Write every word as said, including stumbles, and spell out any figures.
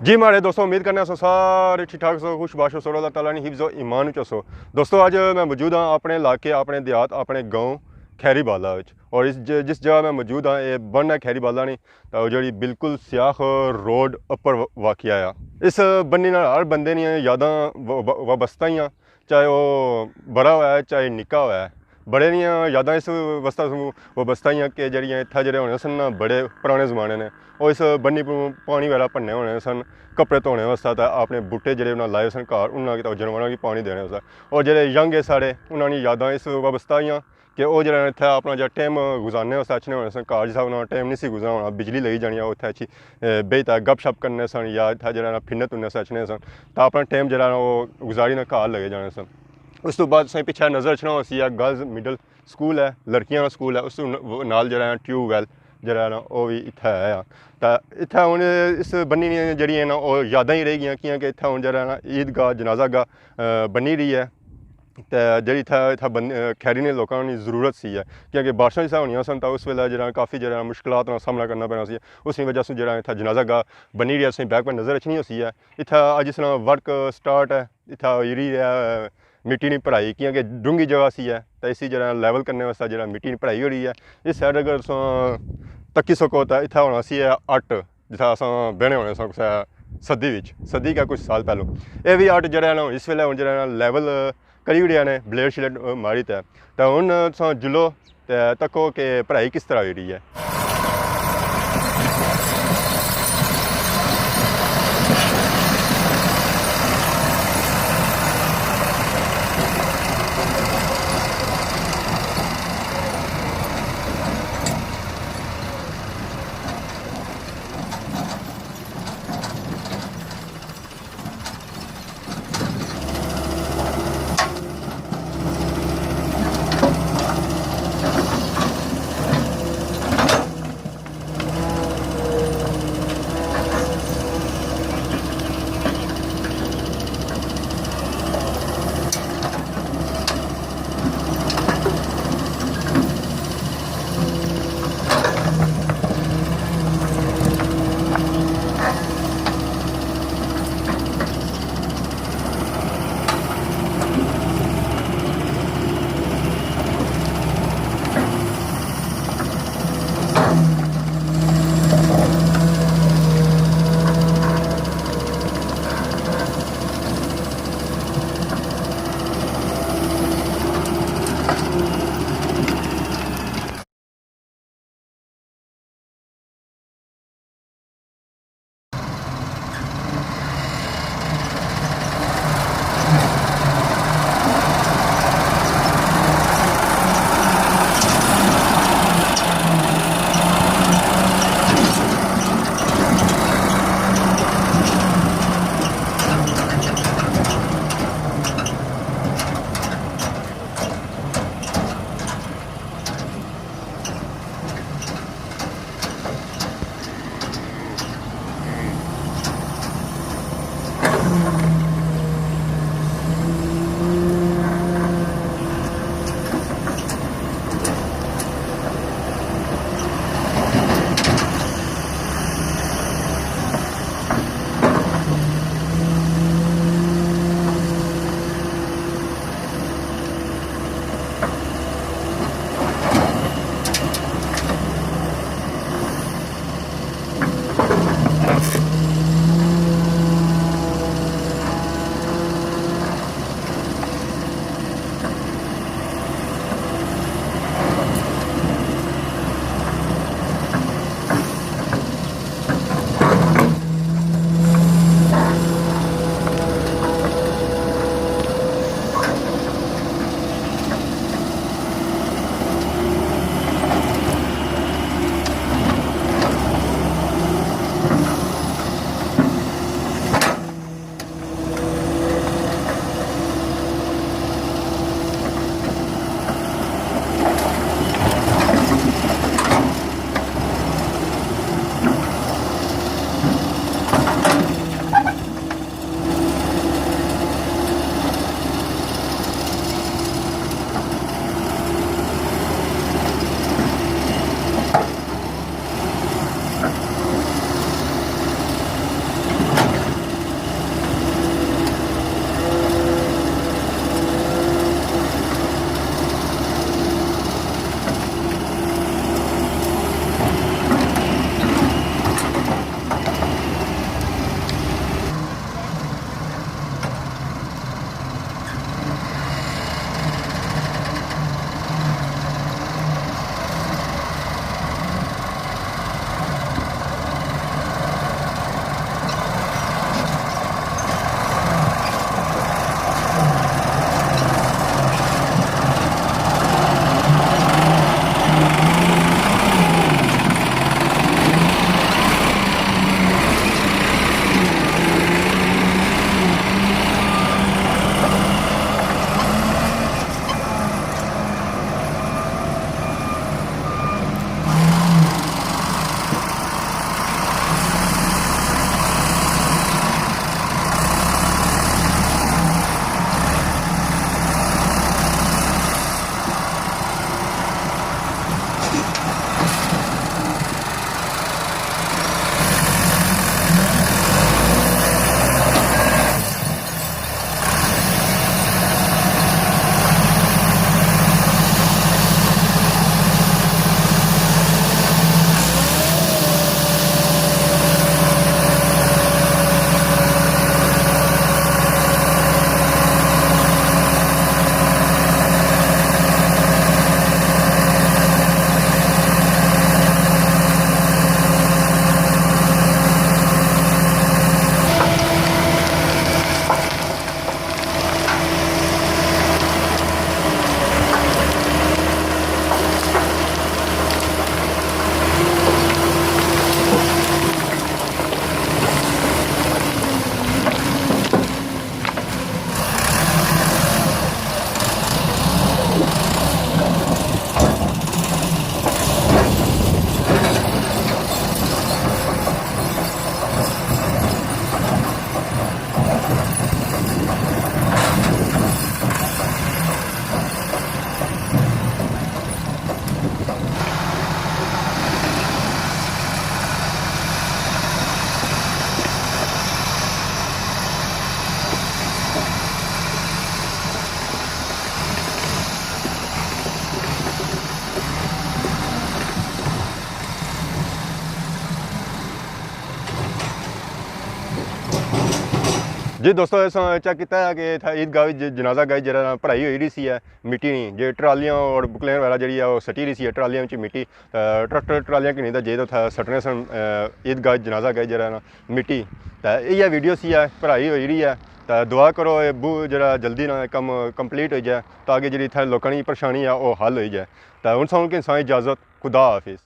جی ماڑے دوستو، امید کرنے اساں سارے ٹھیک ٹھاک سو، خوش باش ہو سو، اللہ تعالیٰ نی حفظ و ایمان وچ ہو سو۔ دوستو، اج میں موجود ہاں اپنے علاقے، اپنے دیہات، اپنے گاؤں کھیری بالا وچ، اور اس ج-، جس جگہ میں موجود ہاں، یہ بن ہے کھیری بالا نی، تو جڑی بالکل سیاخ روڈ اپر واقع ہے۔ اس بنی نال ہر بندے نیاں یاداں و-، و-، وابستہ ہیاں، چاہے وہ بڑا ہوئے، چاہے نکا ہوئے۔ بڑے نیاں یاداں اس واسطے سوں وابستہ ہیاں کہ جڑیاں اتھا جڑے ہونے سن نا، بڑے پرانے زمانے نے، وہ اس بنی پو پانی وغیرہ بھننے ہونے سن، کپڑے دھونے واسطے، تے اپنے بوٹے جڑے انہاں لائے سن گھر، انہاں کی تے جانوراں کی پانی دینے واسطے۔ اور جڑے ینگ ہے ساڑے، انہاں نی یاداں اس وابستہ ہیاں کہ وہ جڑے اتھا اپنا جڑا ٹائم گزارنے واسطے اچھنے ہونے سن گھر، جس انہاں ٹائم نہیں سی گزرا ہونا، بجلی لگی جانی، وہ اتھا اچھی، اے، بیہی تے گپ شپ کرنے سن یا اتھا جڑا نا پھرنے ترنے سے اچھنے سن، تاں اپنا ٹائم جڑا نا وہ گزاری نا گھر لگے جانے سن۔ اس تو بعد تساں پچھے نظر اچھنا ہوسی، اے گرلز مڈل سکول ہے، لڑکیاں نا سکول ہے، اس ن-، نال جڑا ہے ٹیوب ویل جڑا ہے نا، او وی اتھے ہے۔ تے اتھے ہن اس بنی نیاں جڑی ہے نا، او یاداں ہی رہ گیاں، کیاں کہ اتھے ہن جڑا ہے نا عید گاہ، جنازہ گاہ، آ، بنی رہی ہے۔ تے جڑی اتھے، اتھے بن-، آ، کھیری نے لوکاں نی ضرورت سی ہے، کیاں کہ بارشاں جسے ہونیاں سن تاں اس ویلے جڑا کافی جڑا مشکلات نا سامنا کرنا پینا سی۔ اس نی وجہ سے جڑا اتھے جنازہ گاہ بنی رہی ہے، تساں بیک پہ نظر اچھنی ہوسی ہے۔ اتھا اج اس طرح ورک سٹارٹ ہے، اتھا ہوئی رہی ہے مٹی نی بھرائی، کیاں کہ ڈونگھی جگہ سی ہے، تے اسی جڑا لیول کرنے واسطے جڑا مٹی نی بھرائی ہو رہی ہے۔ اس سائیڈ اگر تساں تکی سکو تاں اتھا ہونا سی ہے اٹ، جتھا اساں بہنے ہونے ساں کسے صدی وچ، صدی کا کچھ سال پہلو۔ اے وی اٹ جڑا ہے نا، اس ویلے ہن جڑا ہے نا لیول کری اوڑیا نے، بلیڈ شلیڈ ماری تے۔ تے ہن تساں جلو تے تکو کہ بھرائی کس طرح ہوئی رہی ہے۔ جی دوستو، اساں چیک کیتا ہے کہ اتھا عید گاہ وچ جنازہ گاہ جیڑا نا بھرائی ہوئی رہی سی ہے مٹی نی، جے ٹرالیاں اور بکلین وغیرہ جیڑی ہے وہ سٹی رہی سی ہے ٹرالیاں وچ مٹی۔ تے ٹریکٹر ٹرالیاں کنی تے جے تے اتھا سٹنے سن، اے، عید گاہ جنازہ گاہ جیڑا نا مٹی۔ تے ایہہ ویڈیو سی ہے، بھرائی ہوئی رہی ہے۔ تے دعا کرو اے بو جیڑا جلدی نا کم کمپلیٹ ہوئی جائے، تاکہ جیڑی اتھا لوکاں نی پریشانی ہے وہ حل ہوئی جائے۔ تے ہن ساں کہ انسان اجازت، خدا حافظ۔